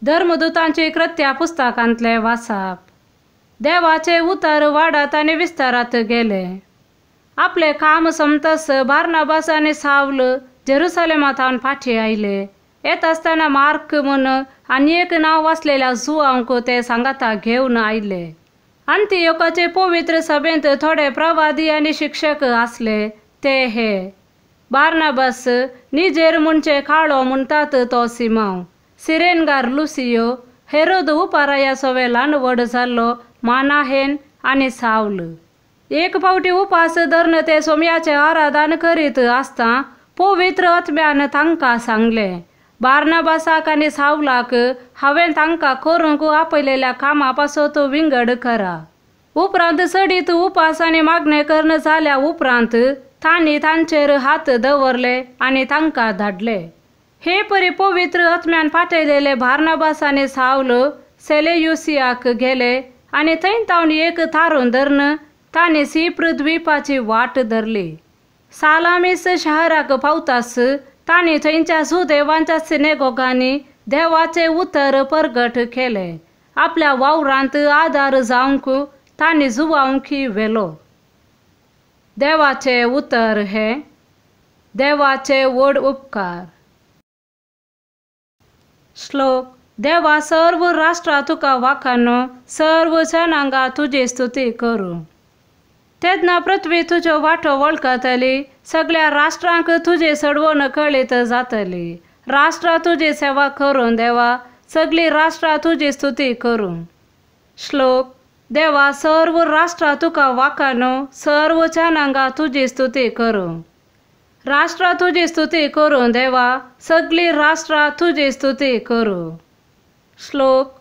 धर्मदूतांची कृत्या पुस्तकांतले वासाप. देवाचे उतर वाडत आनी विस्तारात गेले. आपले काम सोमतस बार्नाबास आनी सावल जेरुसलेमा थावन फाटी आयले. येत आसतना मार्क म्हूण आनी एक नांव आसलेल्या जुआंक ते सांगाता घेवन आयले. अंतियोकाचे पवित्र सभेंत थोडे प्रवादी आनी शिक्षक आसले ते हे: बार्नाबास, निजेर म्हणचे काळो म्हणटात तो सिमांव, सिरेनगार लुसियो, हेरोद उपाराया सोवे ल्हान व्हड जाल्लो मानाहेन आनी सावल. एक फावटी उपास धरून ते सोमयाचें आराधन करीत आसता पवित्र आत्म्यान तांकां सांगलें, बार्नाबासाक आनी सावलाक हांवें तांकां करूंक आपयलेल्या कामा पासत विंगड करा. उपरांत चडीत उपास आनी मागणें करून जाल्या उपरांत तांणी तांचेर हात दवरले आनी तांकां धाडले. हे परी पवित्र आत्म्यान पाठयलेले बार्नाबास आनी सावल सेलेयुसियाक गेले आनी थंय तावन एक थारून धरून तांणी सिप्र द्वीपाची वाट धरली. सालामीस शहराक पावतास तांणी थंयच्या सुदेवांच्या सिनेगोगांनी देवाचें उतर परगट केलें. आपल्या वावरांत आदार जावंक तांणी जुवांकी व्हेलो. देवाचें उतर हें. देवाचे व्हड उपकार. श्लोक. देवा सर्व राष्ट्रां तुका वाखाणो, सर्व जनांगा तुजी स्तुती करूं. तेन्ना पृथ्वी तुज्यो वाटो वळखतली, सगळ्या राष्ट्रांक तुजी सडवण कळीत जातली. राष्ट्रां तुजी सेवा करूं देवा, सगळीं राष्ट्रां तुजी स्तुती करूं. श्लोक. देवा सर्व राष्ट्रां तुका वाखाणो, सर्व जनांगा तुजी स्तुती करूं. राष्ट्रां तुजी स्तुती करूं देवा, सगळीं राष्ट्रां तुजी स्तुती करूं. श्लोक.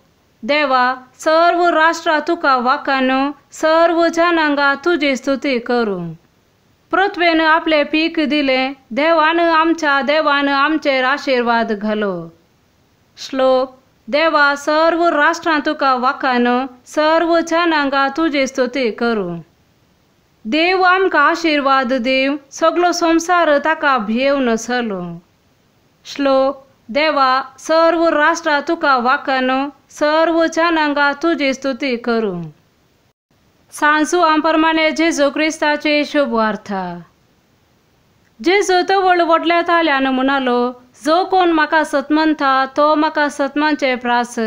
देवा सर्व राष्ट्रां तुका वाखाणो, सर्व जनांगा तुजी स्तुती करूं. पृथ्वेन आपलें पीक दिलें, देवान आमच्या देवान आमचेर आशिर्वाद घालो. श्लोक. देवा सर्व राष्ट्रां तुका वाखाणो, सर्व जनांगा तुजी स्तुती करूं. देव आमकां आशिर्वाद दिवं, सगलो संवसार ताका भियेवन चलूं. श्लोक. देवा सर्व राष्ट्रां तुका वाखाणो, सर्व जनांगा तुजी स्तुती करूं. सांजुआ प्रमाणे जेजू क्रिस्ताची शुभवार्ता. जेजू तवळ व्हडल्या ताल्यान म्हणालो, जो कोण म्हाका सतमनता तो म्हाका सतमानचे प्रास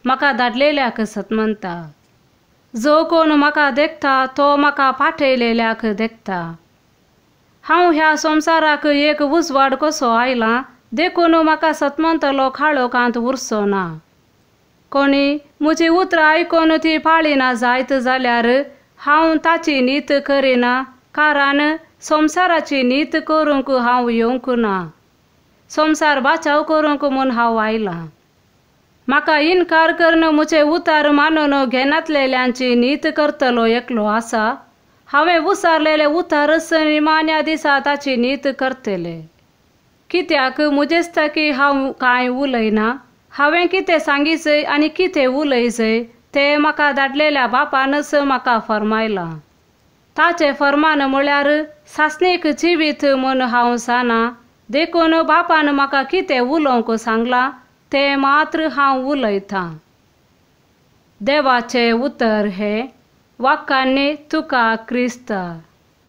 म्हाका धाडलेल्याक सतमनता. जो कोण म्हाका देखता तो म्हाका पाठयलेल्याक देखता. हांव ह्या संवसाराक एक उजवाड कसो आयला देखून म्हाका सतमनतलो काळोखांत उरचो ना. कोणी म्हजी उतरां आयकून ती पाळिना जायत जाल्यार हांव ताची नीत करिना, कारण संवसाराची नीत करूंक हांव येवंक ना. संवसार बाचाव करूंक म्हूण हांव आयलां. म्हाका इनकार करून म्हजें उतार मानून घेनातलेल्यांची नीत करतलो एकलो आसा. हांवें उसारलेले उतारच निमाण्या दिसा ताची नीत करतले. कित्याक म्हजेच की हांव कांय उलयना, हांवें कितें सांगीजय आनी कितें उलयजय तें म्हाका धाडलेल्या बापानच म्हाका फर्मायलां. ताचें फर्मान म्हळ्यार सासणीक जिवीत म्हूण हांव जाणा, देखून बापान म्हाका कितें उलोवंक सांगलां तें मात्र हांव उलयतां. देवाचें उतर हें. वाक्यांनी तुका क्रिस्ता.